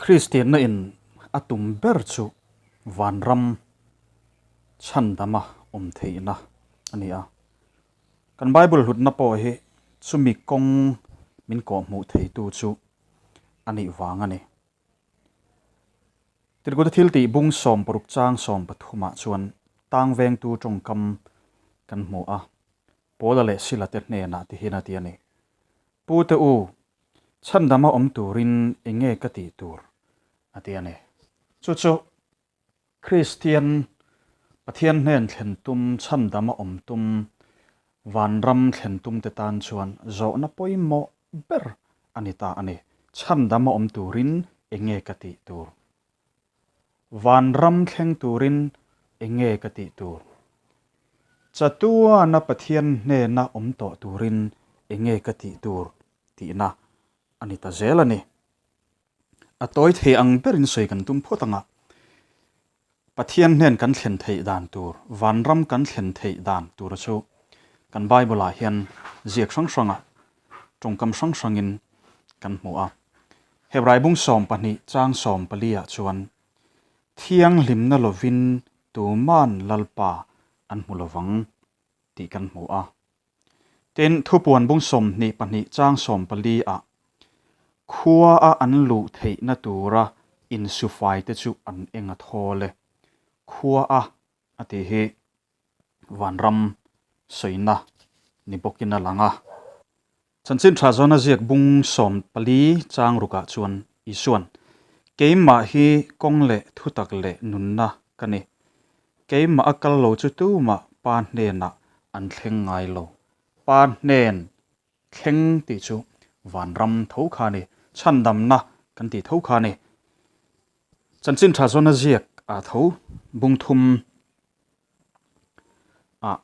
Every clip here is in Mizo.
Kristianna in a tum ber chu vanram chhandama awm theihna a ni a. Kan Bible hlutna pawh hi chumi kawng min kawhhmuh theitu chu a nih vang a ni. Tirhkuta thil tih bung 60 chang 13 ah chuan tang vengtu tawngkam kan hmu a, Paula leh Sila te hnenah ti hian a ti a ni. Pu te u, chhandama awm turin eng nge ka tih tur? a ti a ni. Chu chu Kristian Pathian hnen thlen tum, chhandama awm tum, vanram thlen tum te tan chuan zawhna pawimawh ber a ni ta a ni. Chhandama awm turin eng nge ka tih tur? Vanram thleng turin eng nge ka tih tur? Chatuana Pathian hnena awm tawh turin eng nge ka tih tur? tihna a ni ta zel a ni. A tawi thei ang berin sawi kan tum phawt ang a, Pathian hnen kan thlen theih dan tur, vanram kan thlen theih dan tura chu kan Bible-ah hian ziak hrang hrangah tawngkam hrang hrangin kan hmu a. Hebrai bung 12 chang 14 ah chuan, Thianghlimna lovin tuman Lalpa an hmu lovang tih kan hmu a. Tin, thupuan bung 22 chang 14 ah, Khua a an luh theihna tura insufai te chu an eng a thawl e. Khua a a tih hi vanram sawina ni bawkin a lang a. Chanchin tha zawna ziak bung 14 chang rukah chuan Isuan, Keimah hi kawng leh thutak leh nunna ka ni. Keimah a kal lo chu tumah Pa hnenah an thleng ngai lo. Pa hnen thleng tih chu vanram tho kha a ni, chhandamna kan tih tho kha a ni. Chanchin tha zawna ziak ah tho bung thum ah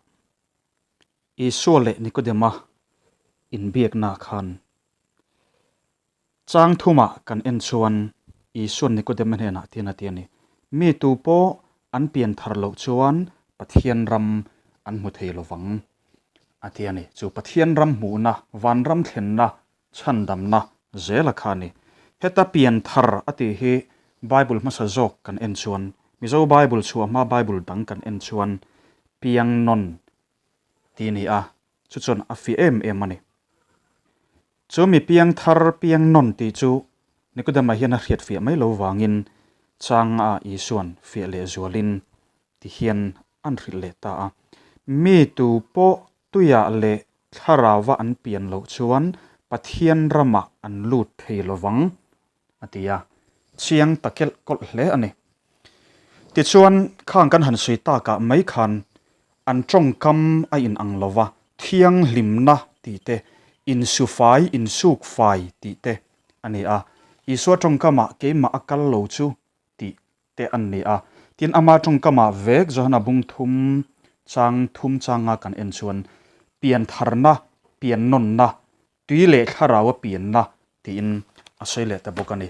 Isua leh Nikodema inbiakna khan chang thumah kan en chuan Isuan Nikodema hnenah tian a ti a ni, Mi tu pawh an pian thar loh chuan Pathian ram an hmu thei lovang a ti a ni. Chu Pathian ram hmuhna, vanram thlenna, chhandamna zela kha a ni. Heta pian thar a tih hi Bible hmasa zawk kan en chuan, Mizo Bible chhuah hma Bible dang kan en chuan piang nawn tih a ni a, chu chuan a fiah em em a ni. Chu mi piang thar piang nawn tih chu Nikodema hian a hriat fiah mai lo vangin chang a Isuan fiah leh zualin ti hian an hrilh leh ta a. Mi tu pawh tuiah leh Thlarauva an pian loh chuan Pathian ramah an lut thei lovang, a ti a. Chiang ta kelh kawlh hle a ni. Tichuan, khang kan han sawi takah mai khan an tawngkam a inang lo va, thianghlimna tih te, insufai, insukfai tih te a ni a. Isua tawngkamah keimah a kal lo chu tih te an ni a. Tin, ama tawngkamah vek Johana bung thum chang thum changa kan en chuan pian tharna, pian nawnna, tui leh thlarau a pianna tiin a sawi leh ta bawk a ni.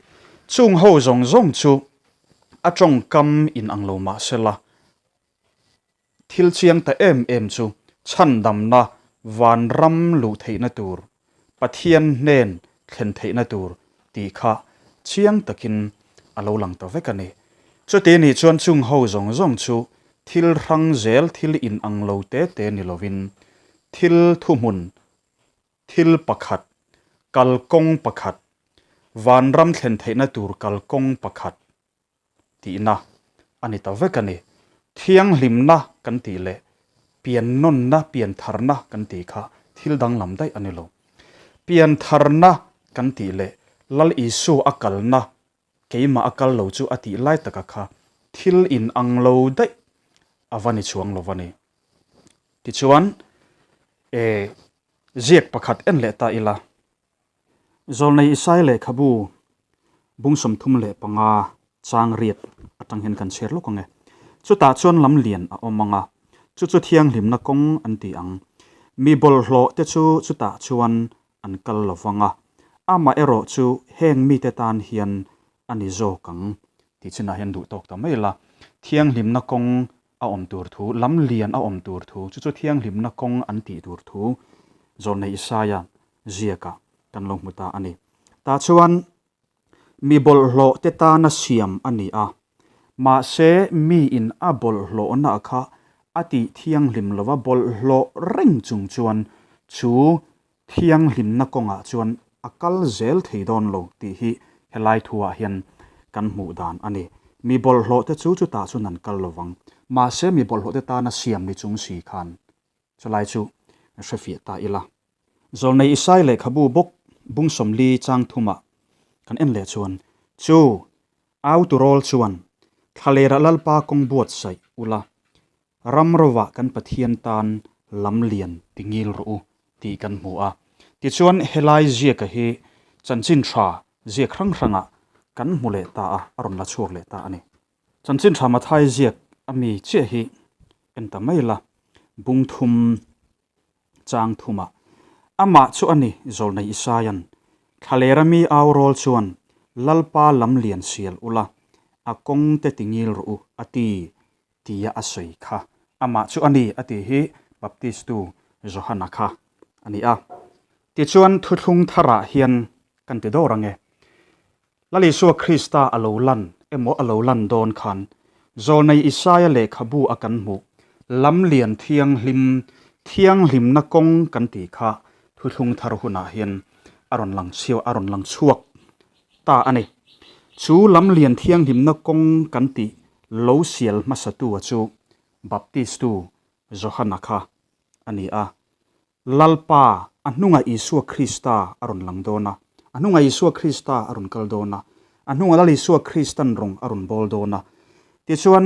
Chung ho zawng zawng chu a tawngkam inang lo mah sela, Thil chiang ta em em chu chhandamna vanram luh theihna tur, Pathian hnen thlen theihna tur tih kha chiang takin a lo lang ta vek a ni. Chuti nih chuan chung ho zawng zawng chu thil hrang zel thil inang lo te te ni lovin thil thuhmun, thil pakhat, kalkawng pakhat, vanram thlen theihna tur kalkawng pakhat, tihna a ni ta vek a ni. Thianghlimna kan tih leh piannawnna, piantharna kan tih kha thil danglam daih a ni lo. Piantharna kan tih leh Lal Isu a kalna, keimah a kal lo chu a tih lai taka kha thil inang lo daih a va ni chuang lo va ni. Tichuan, e, ziak pakhat en leh ta ila. Zawlnei Isai lehkhabu bung 35 chang riat atang hian kan chhiar lawk ang e. Chutah chuan lam lian a awm ang a, chu chu thianghlimna kawng an ti ang. Mi bawlhhlawh te chu chutah chuan an kal lo vang a, amah erawh chu heng mite tan hian a ni zawk ang tih chinah hian duh tawk ta mai la. Thianghlimna kawng a awm tur thu, lam lian a awm tur thu, chu chu thianghlimna kawng an tih tur thu Zawlnei Isaia ziakah kan lo hmu ta a ni. Tah chuan Mi bawlhhlawh te tana siam a ni a, mahse miin a bawlhhlawhna kha a tih thianghlim lova bawlhhlawh reng chung chuan chu thianghlimna kawngah chuan a kal zel thei dawn lo tih hi helai thuah hian kan hmuh dan a ni. Mi bawlhhlawh te chu chutah chuan an kal lovang, mahse mi bawlhhlawh te tana siam ni chung si khan Chulai chu hre fiah ta ila. Zawlnei Isai lehkhabu bawk bung 40 chang thumah kan en leh chuan, Chu au turawl chuan thlalerah Lalpa kawng buatsaih ula, ram rovah kan Pathian tan lam lian ti ngil rawh u tih kan hmu a. Tichuan helai ziaka hi chanchin tha ziak hrang hrangah kan hmu leh ta a, a rawn la chhuak leh ta a ni. Chanchin tha Mathai ziak a mi chiah hi en ta mai la, bung thum chang thumah amah chu a ni Zawlnei Isaia'n, Thlalera mi au rawl chuan Lalpa lam lian sial ula, a kawng te ti ngil rawh u a ti tia a sawi kha. Amah chu a ni a tih hi Baptistu Johana kha a ni a. Tichuan thuthlung tharah hian kan ti dawr ang e. Lal Isua Krista a lo lan emaw a lo lan dawn khan Zawlnei Isaia lehkhabu a kan hmuh lamlian thianghlim, thianghlimna kawng kan tih kha thuthlung thar hunah hian a rawn lang chhiau, a rawn lang chhuak ta a ni. Chu lamlian thianghlimna kawng kan tih lo sial hmasatu-a chu Baptistu Johana kha a ni a. Lalpa, a hnungah Isua Krista a rawn lang dawn a, a hnungah Isua Krista a rawn kal dawn a, a hnungah Lal Isua Kristan rawng a rawn bawl dawn a. Tichuan,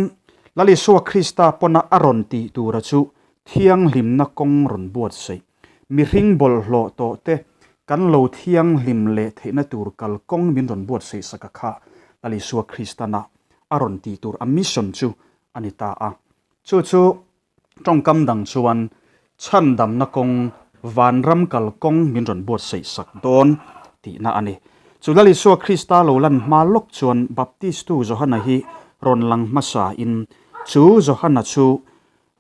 Lal Isua Krista pawna a rawn tih tura chu thianghlimna kawng rawn buatsaih, mihring bawlhhlawh tawh te kan lo thianghlim leh theihna tur kal kawng min rawn buatsaih sak a kha Lal Isua Kristana a rawn tih tur a mission chu a ni ta a. Chu chu Tawngkam dang chuan chhandamna kawng, vanram kal kawng min rawn buatsaih sak dawn tihna a ni. Chu Lal Isua Krista lo lan hma lawk chuan Baptistu Johana hi rawn lang hmasa in chu Johana chu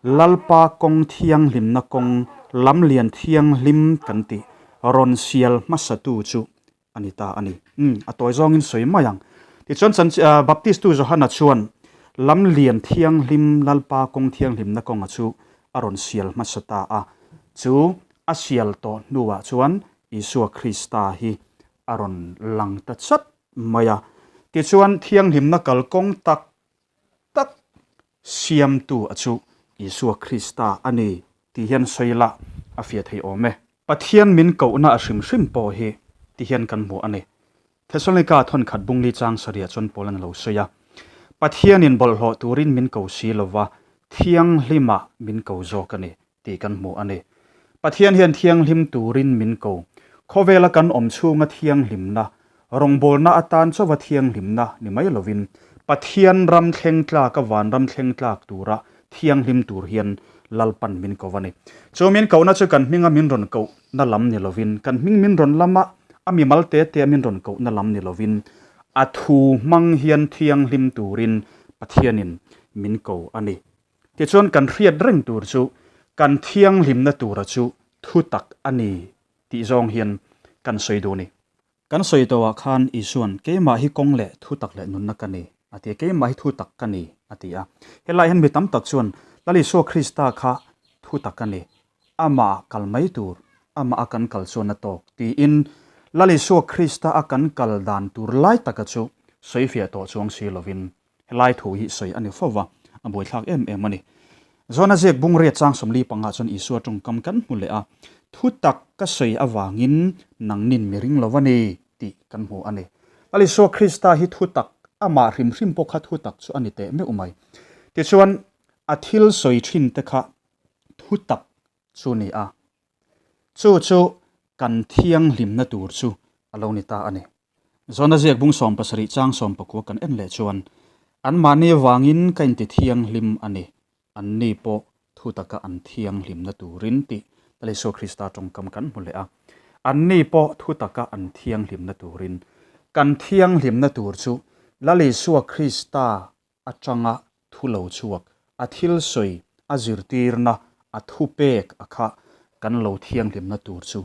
Lalpa kawng thianghlimna kawng, lamlian thianghlim kan tih rawn sial hmasatu chu a ni ta a ni. Umm, a tawi zawngin sawi mai ang. Tichuan chan Baptistu Johana chuan lam lian thianghlim Lalpa kawng thianghlimna kawnga chu a rawn sial hmasa ta a. Chu a sial tawh hnuah chuan Isua Krista hi a rawn lang ta chat mai a. Tichuan thianghlimna kalkawng tak tak Siamtu a chu Isua Krista a ni tih hian sawi la a fiah thei awm e. Pathian min kohna a hrim hrim pawh hi ti hian kan hmu a ni. Thesalonika thawnkhat bungli chang sarih ah chuan Paul-an a lo sawi a, Pathianin bawlhhlawh turin min ko si lova, thianghlimah min ko zawk a ni tih kan hmu a ni. Pathian hian thianghlim turin min ko. Khawvela kan awm chhunga thianghlimna, rawngbawlna atan chauha thianghlimna ni mai lovin, Pathian ram thleng tlaka vanram thleng tlak tura thianghlim tur hian Lalpan min ko a ni. Chu min kohna chu kan hminga min rawn kohna lam ni lovin, kan hming min rawn lama a mimal te tea min rawn kohna lam ni lovin, a thu hmang hian thianghlim turin Pathianin min ko a ni. Tichuan kan hriat reng tur chu kan thianghlimna tura chu thu tak a ni tih zawng hian kan sawi duh a ni. Kan sawi tawhah khan Isua'n keimah hi kawng leh thu tak leh nunna ka ni a ti a, keimah hi thu tak ka ni a ti a. Helaiah hian mi tam tak chuan Lal Isua Krista kha thu tak a ni, amah kal mai tur, amah a kan kal chuan a tawk tiin Lal Isua Krista a kan kal dan tur lai taka chu sawifiah tawh chuang si lovin Helai thu hi sawi a ni fo va, a buaithlak em em a ni. Zawna ziak bung riat chang 45 chuan Isua tawngkam kan hmu leh a, Thu tak ka sawi avangin nangnin mi ring lo va ni tih kan hmu a ni. Lal Isua Krista hi thu tak, amah hrim hrim pawh kha thu tak chu a ni teh meuh mai. Tichuan, a thil sawi thin te kha thu tak chu ni a, chu chu kan thianghlimna tur chu a lo ni ta a ni. Zawna ziak bung 70 chang 19 kan en leh chuan, Anmahni avangin ka inti thianghlim a ni, anni pawh thu taka an thianghlimna turin tih Lal Isua Krista tawngkam kan hmu leh a. Anni pawh thu taka an thianghlimna turin. Kan thianghlimna tur chu Lal Isua Krista atanga thu lo chhuak, a thil sawi, a zirtirna, a thupek a kha kan lo thianghlimna tur chu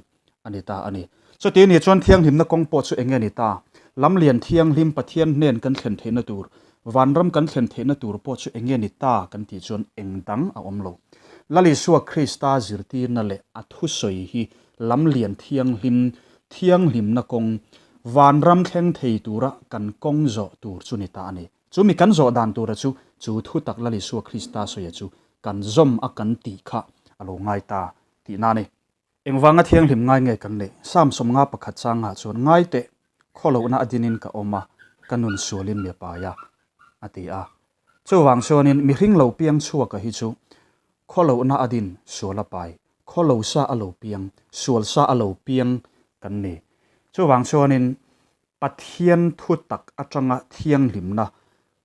a ni ta a ni. Chuti nih chuan thianghlimna kawng pawh chu eng nge ni ta? Lamlian thianghlim Pathian hnen kan thlen theihna tur, vanram kan thlen theihna tur pawh chu enge ni ta kan tih chuan eng dang a awm lo. Lal Isua Krista zirtirna leh a thusawi hi lamlian thianghlim, thianghlimna kawng, vanram thleng thei tura kan kawng zawh tur chu ni ta a ni. Chu mi kan zawh dan tura chu chu thutak Lal Isua Krista sawia chu kan zawm a kan tih kha a lo ngai ta tihna a ni. Engvanga thianghlim ngai nge kan neih? Psalm 51 changah chuan, Ngai teh, khawlohna a dinin ka awm a, ka nun sualin mi a pai a, a ti a. Chuvang chuanin mihring lo piang chhuaka hi chu khawlohna a din sual a pai, khawlo sa a lo piang, sual sa a lo piang kan ni. Chuvang chuanin Pathian thu tak atanga thianghlimna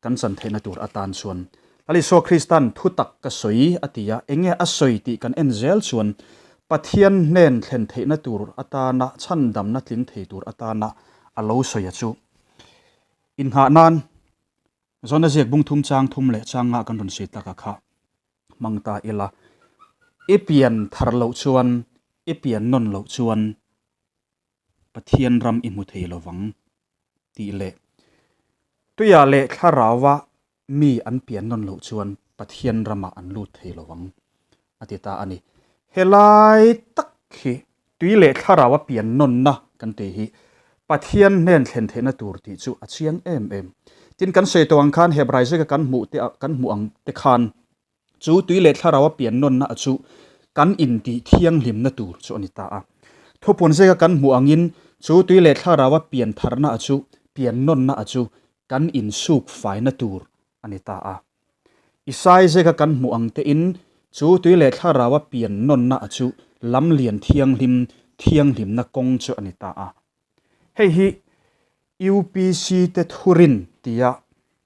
kan chan theihna tur atan chuan Lal Isua Kristan thu tak ka sawi a ti a, enge a sawi tih kan en zel chuan Pathian hnen thlen theihna tur atana chhandamna tling thei tur atana a lo sawi a chu inngah nan Zawna ziak bung thum chang thum leh chang nga kan rawn sawi tak a kha hmang ta ila. I pian thar loh chuan i pian nawn loh chuan Pathian ram i hmu thei lovang tih leh tuiah leh thlarauva mi an pian nawn loh chuan Pathian ramah an lut thei lovang a ti ta a ni. Helai tak hi tui leh thlaraua pian nawnna kan tih hi Pathian hnen thlen theihna tur tih chu a chiang em em. Tin, kan sawi tawh ang khan Hebrai zeka kan hmuh te kan hmuh ang te khan Chu tui leh thlarau a pian nawnna a chu kan intih thianghlimna tur chu a ni ta a. Thupun zeka kan hmuh angin chu tui leh thlarau a pian tharna a chu pian nawnna a chu kan insuk faina tur a ni ta a. Isai zeka kan hmuh ang tein chu tui leh thlarau a pian nawnna a chu lamlian thianghlim thianghlimna kawng chu a ni ta a. Hei hi UPC te thurin tia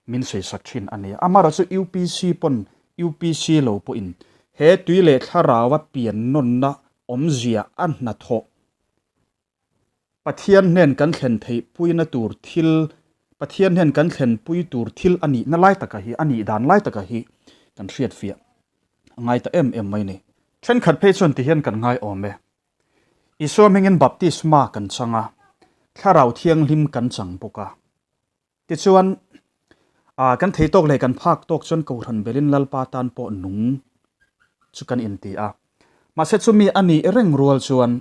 min sawisak thin a ni. Amaherawhchu UPC pawn UPC lo pawhin he tui leh thlaraua pian nawnna awmzia a hnathawh Pathian hnen kan thlen theih puina tur thil Pathian hnen kan thlen pui tur thil a nihna lai taka hi a nih dan lai taka hi kan hriatfiah a ngai ta em em mai ni. Thenkhat phei chuan tihian kan ngai awm e. Isua hmingin baptisma kan chang a, Thlarau Thianghlim kan chang bawk a. Tichuan, kan thei tawk leh kan phak tawk chuan Kohhran belin Lalpa tan pawh nung chu kan inti a. Mahse chumi a nih reng rual chuan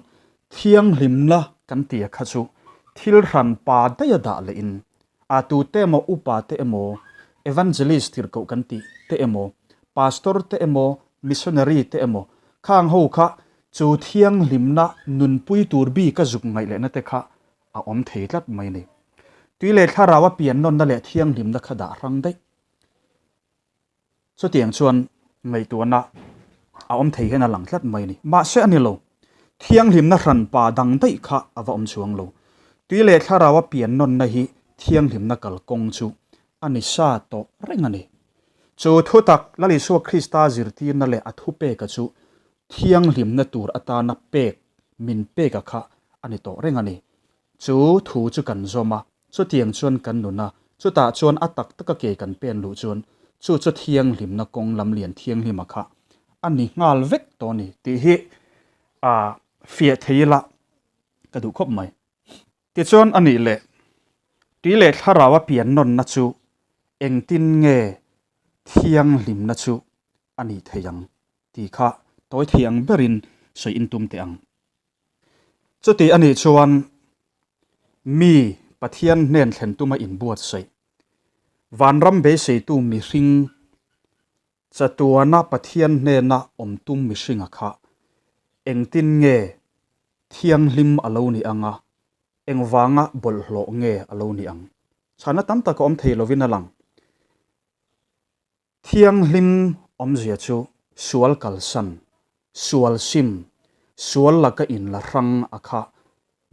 Thianghlimna kan ti a kha chu thil hran pa daih a dah lehin a tute emaw upa te emaw evangelist tirhkoh kan tih te emaw pastor te emaw missionary te emaw khang ho kha Chu thianghlimna nunpui tur bika zuk ngaih lehna te kha a awm thei tlat mai a ni. Tui leh thlarau a pian nawnna leh thianghlimna kha dah hrang daih. Chutiang chuan ngaihtuahna a awm thei hian a lang tlat mai a ni. Mahse a ni lo. Thianghlimna hranpa dang daih kha a va awm chuang lo. Tui leh thlarau a pian nawnna hi thianghlimna kalkawng chu a ni sa tawh reng a ni. Chu thutak Lal Isua Krista zirtirna leh a thupeka chu Thianghlimna tur atana pek min peka kha a ni tawh reng a ni. Chu thu chu kan zawm a, chutiang chuan kan nun a, chutah chuan a tak taka ke kan pen luh chuan chu chu thianghlimna kawng lam lian thianghlima kha a ni nghal vek tawh a ni tih hi a fiah thei ila ka duh khawp mai. Tichuan a nih leh, tui leh thlarau a pian nawnna chu engtin nge thianghlimna chu a nih thei ang tih kha tawi thei ang berin sawi in tum teh ang. Chuti a nih chuan mi Pathian hnen thlen tuma inbuatsaih, vanram beiseitu mihring Chatuana Pathian hnena awm tum mihringa kha engtin nge thianghlim a lo nih ang a, engvanga bawlhhlawh nge a lo nih ang? Chhana tam tak a awm thei lovin a lang. Thianghlim awmzia chu sual kalsan, sual sim, sual laka inla hrang a kha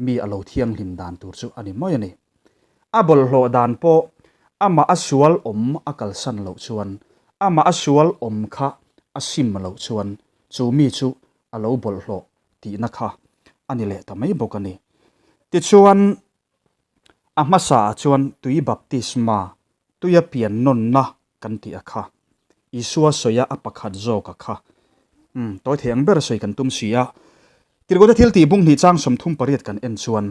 mi a lo thianghlim dan tur chu a ni mai a ni. A bawlhhlawh dan pawh amah a sual awm a kalsan loh chuan, amah a sual awm kha a sim loh chuan chu mi chu a lo bawlhhlawh tihna kha a ni leh ta mai bawk a ni. Tichuan, a hmasaah chuan tui baptisma, tuia pian nawnna kan tih a kha. Isua sawia a pakhat zawk a kha. Umm, tawi thei ang ber sawi kan tum si a. Tirhkohte thil tih bung hnih chang 38 kan en chuan,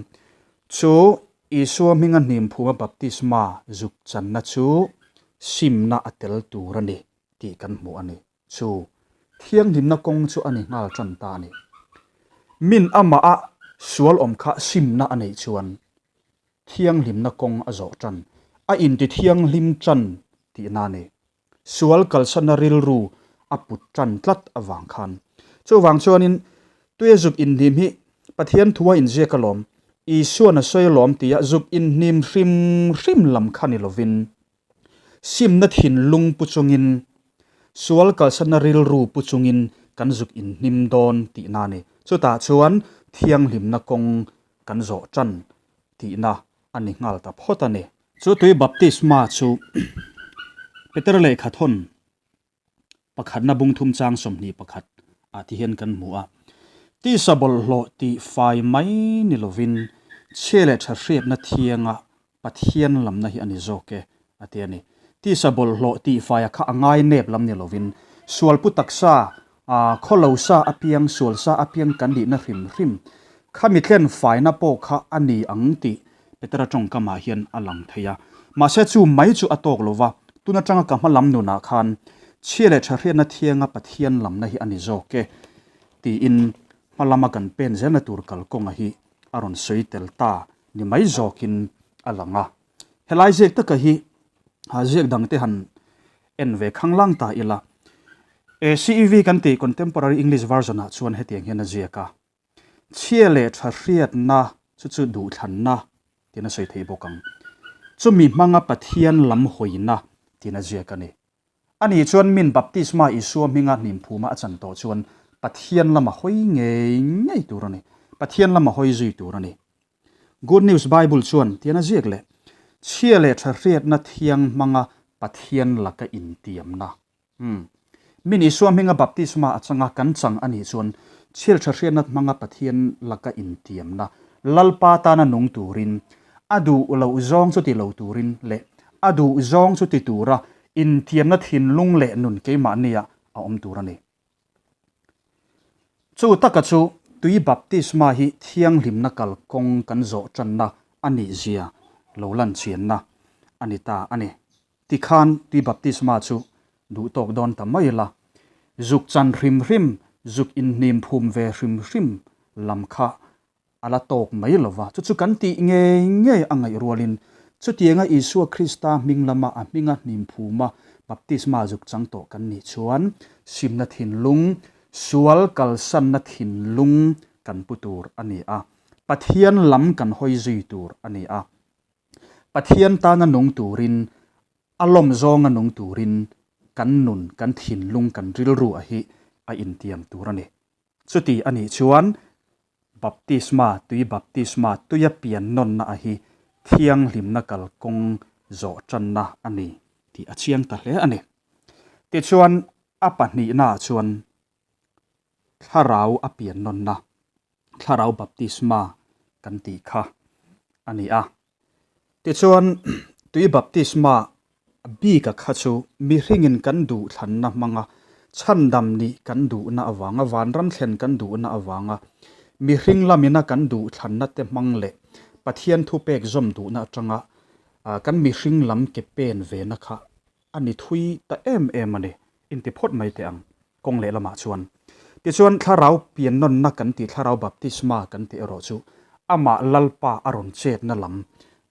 chu. Isua hminga hnimphuma baptisma zuk channa chu simna a tel tur a ni tih kan hmu a ni. Chu thianghlimna kawng chu a ni nghal tan ta a ni. Min amah a sual awm kha simna a neih chuan thianghlimna kawng a zawh tan, a inti thianghlim tan tihna a ni. Sual kalsanna rilru a put tan tlat avang khan. Chuvang chuanin tuia zuk inhnim hi Pathian thua inziak alawm, Isuan a sawi alawm tia zuk inhnim hrim hrim lam kha ni lovin, simna thinlung pu chungin, sual kalsanna rilru pu chungin kan zuk inhnim dawn tihna a ni. Chutah chuan thianghlimna kawng kan zawh tan tihna a ni nghal ta phawt a ni. Chu tui baptisma chu Peter lehkha thawn pakhatna bung thum chang 21 ah ti hian kan hmu a. Tisa bawlhhlawh tih fai mai ni lovin chhia leh tha hriatna thianga Pathian lamna hi a ni zawk e a ti a ni. Tisa bawlhhlawh tih faia kha a ngai nep lam ni lovin sualpu taksa khawlo sa apiang, sual sa apiang kan nihna hrim hrim khami tlen faina pawh kha a ni ang tih Petera tawngkamah hian a lang thei a. Mahse chu mai chu a tawk lo va, tun atanga ka hma lam nunah khan chhia leh tha hriatna thianga Pathian lamna hi a ni zawk e tiin hma lama kan pen zelna tur kalkawnga hi a rawn sawi tel ta ni mai zawkin a lang a. Helai ziak taka hi ziak dangte han en ve khanglang ta ila. CEV kan tih Contemporary English Version ah chuan hetiang hian a ziak a, Chhia leh tha hriatna chu chu duhthlanna tiin a sawi thei bawk ang. Chumi hmanga Pathian lam hawina tiin a ziak a ni. Ani chuan min baptisma Isua hminga hnimphuma a chan tawh chuan Pathian lama hawi ngei ngei tur a ni. Pathian lama hawi zui tur a ni. Good News Bible chuan tian a ziak leh, Chhia leh tha hriatna thiang hmanga Pathian laka intiamna. Umm. Min Isua hminga baptisma a changa kan chang a nih chuan chhia leh tha hriatna hmanga Pathian laka intiamna, Lalpa tana nung turin, a duh loh zawng chu ti lo turin leh a duh zawng chu ti tura intiamna thinlung leh nun keimahnia a awm tur a ni. Chu taka chu tui baptisma hi thianghlimna kalkawng kan zawh tanna a nih zia lo lan chianna a ni ta a ni. Tikhan tui baptisma chu duh tawk dawn ta mai la, zuk chan hrim hrim, zuk inhnim phum ve hrim hrim lam kha a la tawk mai lo va, chu chu kan tih ngei ngei a ngaih rualin chutianga Isua Krista hming lama a hminga hnimphuma baptisma zuk chang tawh kan nih chuan simna thinlung, sual kalsanna thinlung kan pu tur a ni a, Pathian lam kan hawi zui tur a ni a. Pathian tana nung turin, a lawm zawnga nung turin kan nun, kan thinlung, kan rilru a hi a intiam tur a ni. Chuti a nih chuan baptisma, tui baptisma, tuia pian nawnna a hi thianghlimna kalkawng zawh tanna a ni tih a chiang ta hle a ni. Tichuan a pahnihnaah chuan thlarau a pian nawnna, thlarau baptisma kan tih kha a ni a. Tichuan tui baptisma Bika kha chu mihringin kan duhthlanna hmanga chhandam nih kan duhna avanga, vanram thlen kan duhna avanga mihring lamina kan duhthlanna te hmang leh Pathian thupek zawm duhna atanga kan mihring lam ke pen vena kha a ni thui ta em em a ni. Inti phawt mai teh ang kawng leh lamah chuan. Tichuan thlarau piannawnna kan tih thlarau baptisma kan tih erawh chu amah Lalpa a rawn chetna lam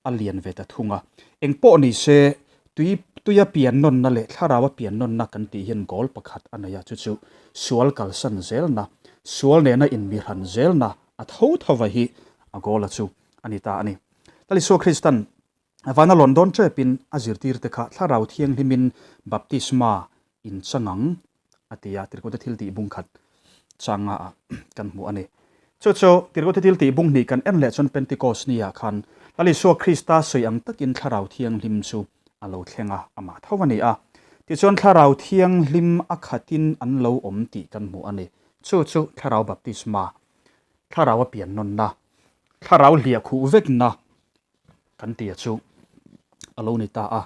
a lian ve ta thung a. Eng pawh ni se tui tuia piannawnna leh thlaraua piannawnna kan tih hian goal pakhat a nei a, chu chu sual kalsan zelna, sual nena inmihran zelna a tho thova hi a goal a chu a ni ta a ni. Lal Isua Kristan Vana lawn dawn tepin a zirtirte kha Thlarau Thianghlimin baptisma in chang ang a ti a, Tirhkohte thil tih bung khat changa ah kan hmu a ni. Chu chu Tirhkohte thil tih bung hnih kan en leh chuan Pentecost ni ah khan Lal Isua Krista sawi ang takin Thlarau Thianghlim chu a lo thleng a, amah tho a ni a. Tichuan Thlarau Thianghlim a khatin an lo awm tih kan hmu a ni. Chu chu Thlarau baptisma, Thlarau a pian nawnna, Thlarau hliah khuh vekna kan tia chu a lo ni ta a.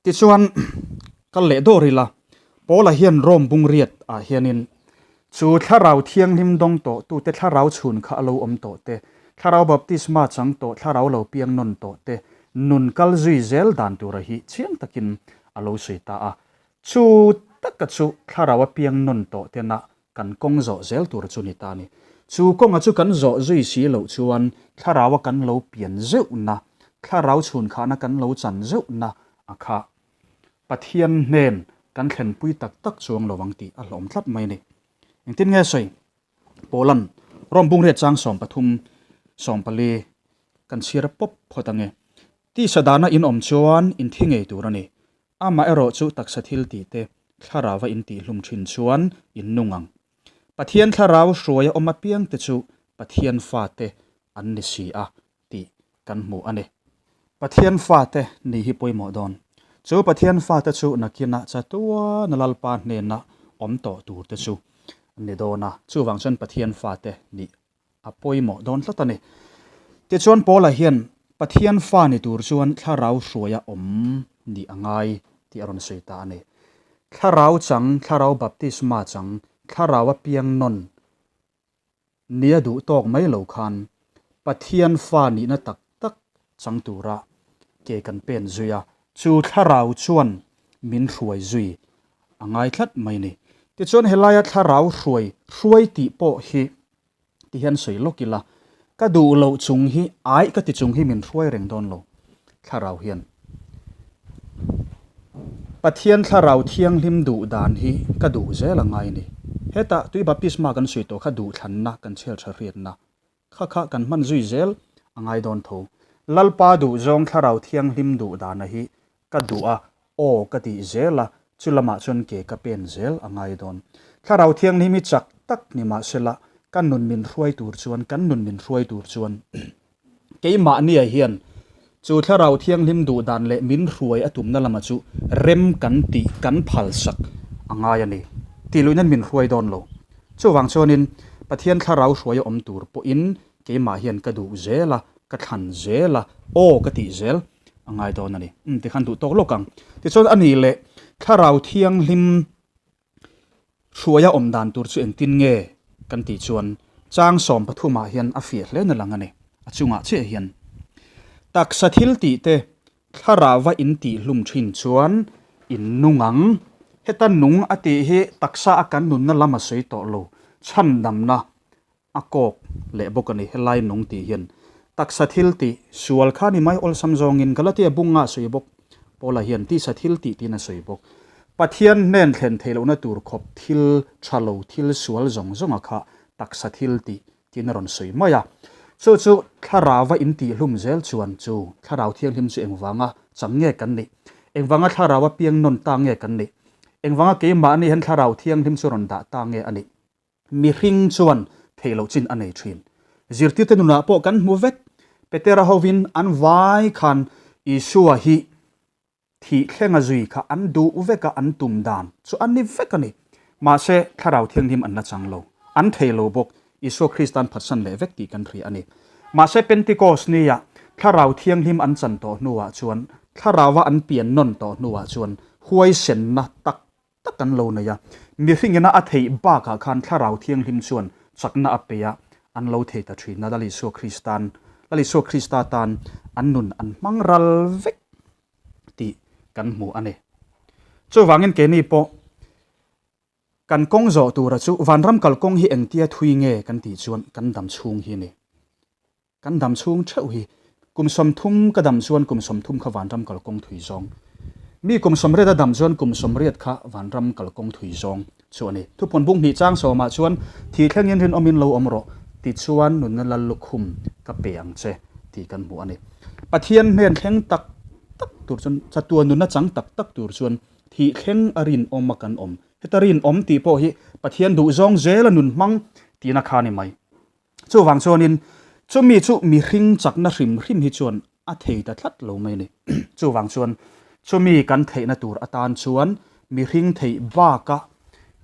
Tichuan, kal leh dawr ila, Paula hian Rome bungriat ah hianin chu thlarau thianghlim dawng tawh tute thlarau chhun kha a lo awm tawh te, Thlarau baptisma chang tawh thlarau lo piang nawn tawh te nun kal zui zel dan tura hi chiang takin a lo sawi ta a. Chu taka chu thlarau a piang nawn tawh tena kan kawng zawh zel tur chu ni ta a ni. Chu kawnga chu kan zawh zui si loh chuan thlarau a kan lo pian zeuhna, thlarau chhunkhahna kan lo chan zeuhna a kha Pathian hnen kan thlenpui tak tak chuang lo ang tih a hlawm tlat mai a ni. Engtin nge sawi? Pawlan, Rom bungriat chang 13, 14 kan chhiar pawp phawt ange. Tisa dana in awm chuan in thi ngei tur a ni. Amaherawh chu taksa thil tih te thlarauva in tih hlum thin chuan in nung ang. Pathian thlarau hruaia awm apiang te chu Pathian fate an ni si a tih kan hmu a ni. Pathian fate ni hi pawimawh dawn. Chu Pathian fate chu nakinah chatuana Lalpa hnena awm tawh tur te chu ni dawn a, chuvang chuan Pathian fate nih a pawimawh dawn tlat a ni. Tichuan Paula hian Pathian fa ni tur chuan thlarau hruaia awm nih a ngai tih a rawn sawi ta a ni. Thlarau chang, thlarau baptisma chang, thlarau a piang nawn nia duh tawk mai lo khan Pathian fa nihna tak tak chang tura ke kan pen zui a, chu thlarau chuan min hruai zui a ngai tlat mai ni. Tichuan helaia thlarau hruai hruai tih pawh hi ti hian sawi lawk ila, ka duh loh chung hi ai ka ti chung hi min hruai reng dawn lo thlarau hian. Pathian thlarau thianghlim duh dan hi ka duh zel a ngai ni. Hetah tui baptisma kan sawi tawh kha duhthlanna kan chhiar tha hriatna kha kha kan hman zui zel a ngai dawn tho. Lalpa duh zawng thlarau thianghlim duh dana hi ka duh a, aw ka tih zel a, chu lamah chuan ke ka pen zel a ngai dawn. Thlarau thianghlim hi chak tak ni mahsela ka nun min hruai tur chuan, kan nun min hruai tur chuan keimahnia hian chu thlarau thianghlim duh dan leh min hruai a tumna lama chu rem kan tih kan phalsak a ngai a ni. Tih luih nan min hruai dawn lo. Chuvang chuanin Pathian thlarau hruai a awm tur pawhin keimah hian ka duh zel a, ka thlan zel a, aw ka tih zel a ngai dawn a ni. Umm tikhan duh tawk lawk ang. Tichuan a nih leh thlarau thianghlim hruaia awm dan tur chu engtin nge kan tih chuan chang 13 ah hian a fiah hle na lang a ni. A chungah chiah hian taksa thil tih te thlarauva in tih hlum thin chuan in nung ang. Heta nung a tih hi taksa a kan nunna lam a sawi tawh lo, chhandamna A kawk leh bawk a ni, helai nung tih hian taksa thil tih sual kha ni mai awlsam zawngin Galatia bunga a sawi bawk. Paula hian tisa thil tih tiin a sawi bawk. Pathian hnen thlen theih lohna tur khawp thil tha lo thil sual zawng zawnga kha taksa thil tih tiin a rawn sawi mai a. Chu chu thlarauva in tih hlum zel chuan chu thlarau thianghlim chu engvanga chang nge kan nih? Engvanga thlarau a piang nawn ta nge kan nih? Engvanga keimahni hian thlarau thianghlim chu rawn dah ta nge a nih? Mihring chuan theih loh chin a nei thin. Zirtirte nunah pawh kan hmu vek. Petera hovin an vai khan Isua hi thih thlenga zui kha an duh vek a, an tum dan chu a ni vek a ni. Mahse, Thlarau Thianghlim an la chang lo. An thei lo bawk. Isua Krista an phatsan leh vek tih kan hria a ni. Mahse, Pentecost nia Thlarau Thianghlim an chan tawh hnuah chuan, Thlarauva an pian nawn tawh hnuah chuan huaisenna tak tak an lo nei a, mihring ina a theih bakah khan Thlarau Thianghlim chuan chakna a pe a, an lo thei ta thin a, Lal Isua Kristan, Lal Isua Krista tan an nun an hmang ral vek tih kan hmu a ni. Chuvangin keini pawh kan kawng zawh tura chu vanram kalkawng hi engtia thui nge kan tih chuan kan dam chhung hi a ni. Kan dam chhung theuh hi kum 30 ka dam chuan kum 30 kha vanram kalkawng thui zawng. Mi kum 80 a dam chuan kum 80 kha vanram kalkawng thui zawng chu a ni. Thupawn bung hnih chang sawmah chuan thih thlengin rinawmin lo awm rawh tichuan nunna lal lukhum ka pe ang che tih kan hmu a ni. Pathian hnen thleng tak tak tur chuan chatuan nunna chang tak tak tur chuan thih thleng a rinawm a kan awm. Heta rinawm tih pawh hi Pathian duhzawng zela nun hmang tihna kha a ni mai. Chuvang chuanin chumi chu mihring chakna hrim hrim hi chuan a thei ta tlat lo mai a ni. Chuvang chuan chumi kan theihna tur atan chuan mihring theih baka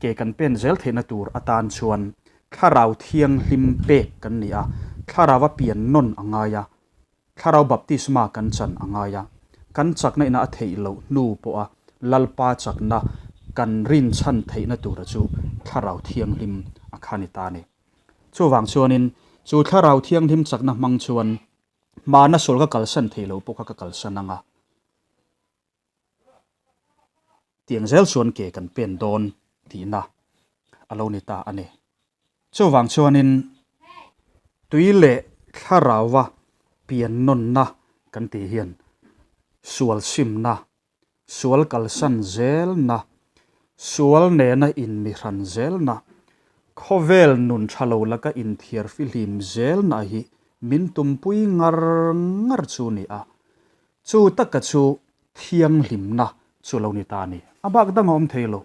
ke kan pen zel theihna tur atan chuan thlarau thianghlim pek kan ni a, thlarau a pian nawn a ngai a, thlarau baptisma kan chan a ngai a, kan chakna ina a theih loh hnu pawha Lalpa chakna kan rinchhan theihna tura chu thlarau thianghlim a kha ni ta a ni. Chuvang chuanin Chu Thlarau Thianghlim chakna hmang chuan hmana sual ka kalsan thei lo pawh kha ka kalsan ang a. Tiang zel chuan ke kan pen dawn tihna a lo ni ta a ni. Chuvang chuanin tui leh thlarauva pian nawnna kan tih hian sual simna, sual kalsan zelna, sual nena inmihran zelna, khawvel nun tha lo laka inthiar fihlim zelna hi min tumpui ngar ngar chu ni a. Chu taka chu thianghlimna chu lo ni ta a ni. A bak dang a awm thei lo.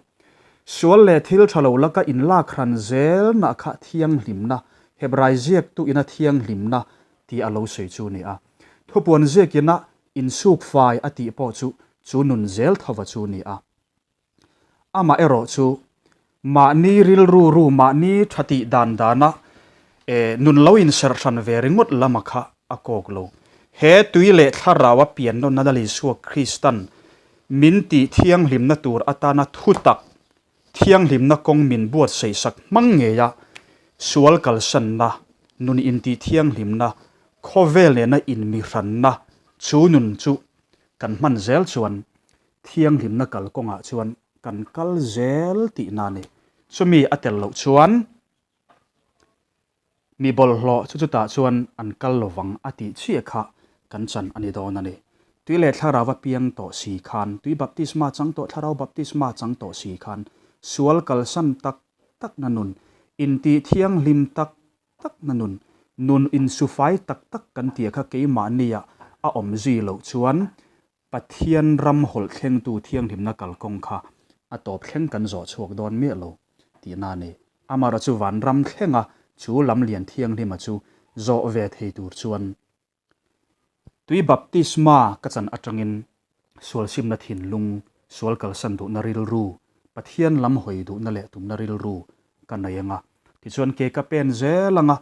Sual leh thil tha lo laka inlak hran zelna kha thianghlimna, Hebrai ziaktu ina thianghlimna tih a lo sawi chu a ni a. Thupuan ziakina insuk fai a tih pawh chu chu nun zel thova chu a ni a. Amah erawh chu mahni rilru ru, mahni tha tih dan dana nun lo inserh hran ve ringawt lama kha a kawk lo. He tui leh thlarau a pian nawnna Lal Isua Kristan min tih thianghlimna tur atana thutak thianghlimna kawng min buatsaihsak hmang ngeia sual kalsanna, nun intih thianghlimna, khawvel nena inmihranna chu nun chu kan hman zel chuan Thianghlimna kalkawngah chuan kan kal zel tihna a ni. Chumi a tel loh chuan mi bawlhhlawh chu chutah chuan an kal lovang a tih chiah kha kan chan a ni dawn a ni. Tui leh thlarau a piang tawh si khan, tui baptisma chang tawh thlarau baptisma chang tawh si khan sual kalsan tak takna nun, intih thianghlim tak tak na nun, nun insufai tak tak kan tih kha keimahnia a awm zui loh chuan Pathian ram hawlh thlengtu thianghlimna kalkawng kha a tawp thleng kan zawh chhuak dawn miah lo tihna a ni. Amaherawhchu chu van ram thlenga chu lam lian thianghlima chu zawh ve thei tur chuan tui baptisma ka chan atangin sualsimna thinlung, sual kalsan duhna rilru, Pathian lam hawi duhna leh tumna rilru ka nei anga. Tichuan ke ka pen zel anga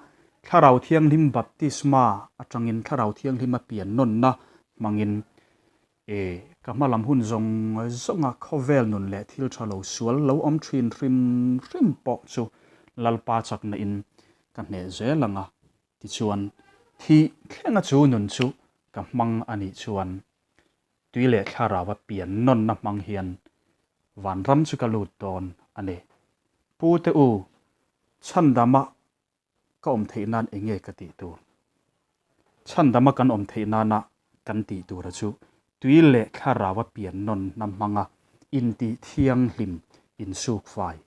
Thlarau Thianghlim baptisma atangin Thlarau Thianghlima pian nawnna hmangin e ka hma lam hun zawng zawnga khawvel nun leh thil tha lo sual lo awm thin hrim hrim pawh chu Lalpa chakna in ka hneh zel anga tichuan thih thlenga chu nun chu ka hmang a nih chuan tui leh thlarau a pian nawnna hmang hian vanram chu ka lut dawn a ni. Pu te u, chhandama ka awm theih nan eng nge ka tih tur? Chhandama kan awm theih nana kan tih tura chu tui leh thlarau a pian nawnna hmanga intih thianghlim insukfai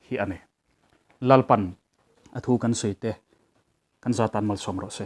hi a ni. Lalpan a thu kan sawi te kan zatan malsawm rawh se.